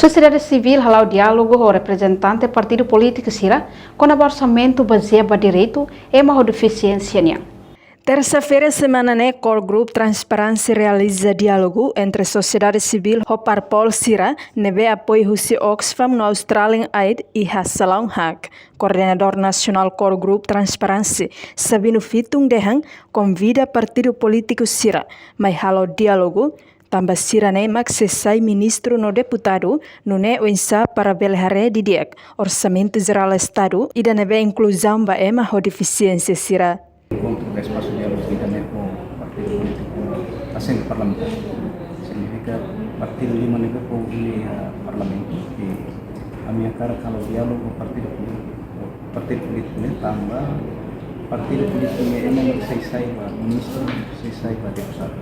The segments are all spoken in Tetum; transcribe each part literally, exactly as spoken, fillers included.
Sosiedade sivíl hala'o diálogu ho reprezentante partidu polítiku sira kona-ba orsamentu bazeia ba direitu ema ho defisiénsia nian. Tersa-feira semana ne'e, Core Group Transparency realiza diálogu entre sosiedade sivíl ho parpol sira ne'ebé apoiu husi Oxfam no Australian Aid iha Salaun Hague. Koordenadór Nasionál Core Group Transparency, Sabino Fitung dehan, konvida partidu polítiku sira mai halo diálogu, tanba sira-ne'e mak sei sai ministru no deputadu, nune'e oinsá para bele haree didi'ak Orsamentu Jerál Estadu ida ne'ebé inkluzaun ba ema ho defisiénsia sira. Enkontru ka espasu diálogu ida-ne'e ho partidu polítiku asente parlamentár. Signifika partidu lima ne'ebé povu iha, eh, parlamentu. I ami hakarak halo diálogu ho partidu polítiku, partidu polítiku ne'e tanba partidu polítiku ne'e ema mak sei sai ba ministru, sei sai ba deputadu.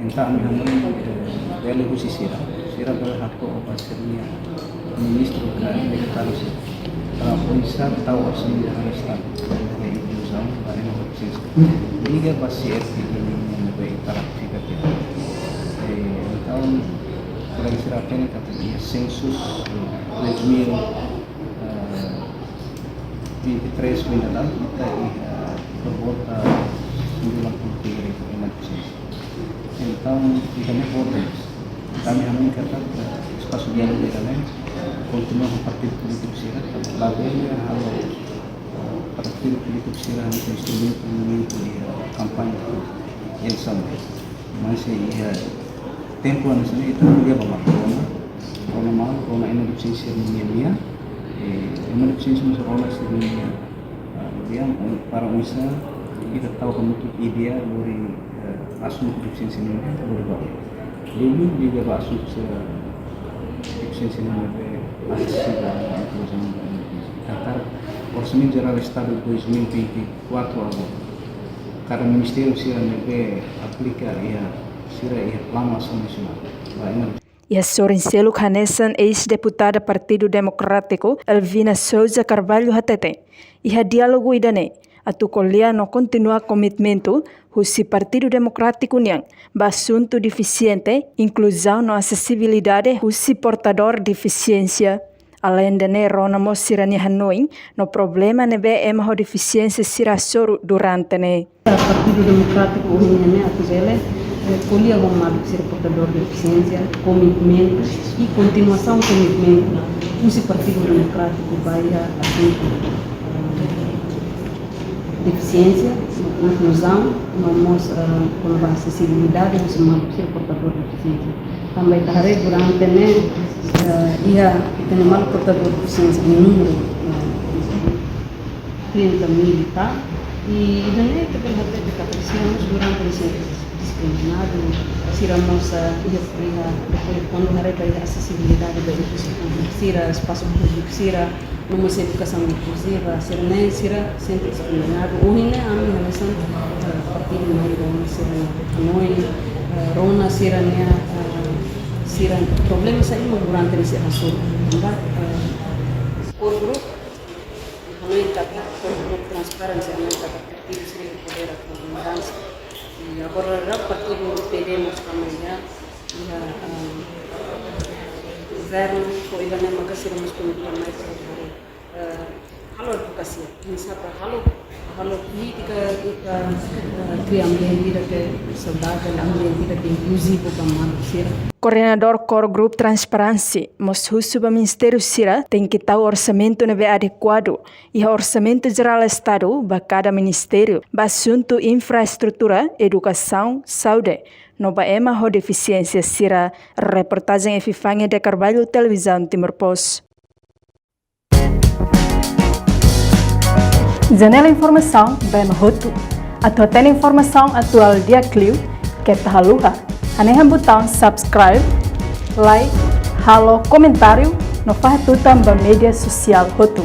Entaun ami hanoin, eh, bele husi sira, sira bele hato'o ba sira-nia ministru ka deputadu sira. Para oinsá tau orsamentu jerál estadu, bele inkluzaun ba ema ho defisiénsia. Liga ba C R P D nian ne'ebé ita ratifikasi. Eh, entaun, kolega sira hatene katak iha sensus, eh, dois mil, eh, vinte e três, vinte e quatro, ita iha, eh, por volta sembilan puluh tiga ribu ema defisiénsia. Entaun, ita-nia votu, ami hanoin katak, eh, espasu diálogu ida-ne'e kontinua ho partidu polítiku sira, labele halo, eh, partidu polítiku sira hanesan instrumentu, momentu iha, eh, kampaña eleisaun. Mas iha tempu hanesan ne'e ita ko'alia ba malu, rona, rona malu, rona ema defisiénsia ninia, eh, ema defisiénsia mós rona sira-nia, ah, ko'alia, eh, para oinsá ita tau hamutuk ideia lori, eh, asuntu defisiénsia nian, lori ba. Liuliu liga ba asuntu sira defisiénsia nian ne'ebé asesivel, inkluzaun ba ema defisiénsia. Ita hakarak Orsamentu Jerál Estadu dois mil vinte e quatro agora, kada ministériu sira ne'ebé aplika iha, sira iha planu asaun nasionál ba ema. Iha sorin seluk hanesan eis-deputada Partidu Demokrátiku, Elvina Sousa Carvalho hateten, iha diálogu ida-ne'e atu ko'alia no kontinua komitmentu husi Partidu Demokrátiku nian ba asuntu defisiente, inkluzaun no asesibilidade husi portadór defisiénsia. Aleinde ne'e, rona mós sira-nia hanoin no problema ne'ebé ema ho defisiénsia sira hasoru durante ne'e. Partidu Demokrátiku ohin ne'e atu bele, eh, ko'alia ho maluk sira portadór defisiénsia, komitmentu i kontinuasaun komitmentu husi Partidu Demokrátiku ba iha asuntu, eh, defisiénsia, inkluzaun, no mós, eh, kona-ba asesibilidade husi maluk sira portadór defisiénsia. Tanba ita haree durante ne'e, eh, iha ita-nia maluk portadór defisiénsia iha númeru, eh, trinta mil i tal. I ida-ne'e ita bele hatete katak sira mós durante ne'e sira diskriminadu, sira mós, eh, iha, iha, depois kuandu haree ba iha asesibilidade ba edifísiu públiku sira, espasu públiku sira, no mós edukasaun inkluziva, sira-ne'e sira sempre diskriminadu. Ohin ne'e ami hanesan, eh, partidu mai rona sira-nia hanoin, eh, rona sira-nia, eh, sira problema saida mak durante ne'e sira hasoru. Tanba, eh, Core Group hanoin katak, Core Group Transparency hanoin katak partidu sira podera koordenasi. I agora la partidu P D mós kama iha, iha, ah, governu, ho ida-ne'e maka sira mós komitmen mai para, eh, halo advokasia, hanesan para halo, halo polítika, eh, eh, kria ambiente ida ke saudavel, ambiente ida ke inkluzivu ba maluk sira. Koordenadór Core Group Transparency mós husu ba ministériu sira tenke tau orsamentu ne'ebé adekuadu iha Orsamentu Jerál Estadu ba kada ministériu, ba asuntu infraestrutura, edukasaun, saúde, no ba ema ho defisiénsia sira. Reportajen Epifania de Carvalho, Televizaun Timor Post. Janela informasaun ba ema hotu. Atu hatene informasaun atuál di'ak liu, keta haluha hanehan butaun subscribe, like, halo komentáriu, no fahe tutan ba média sosiál hotu.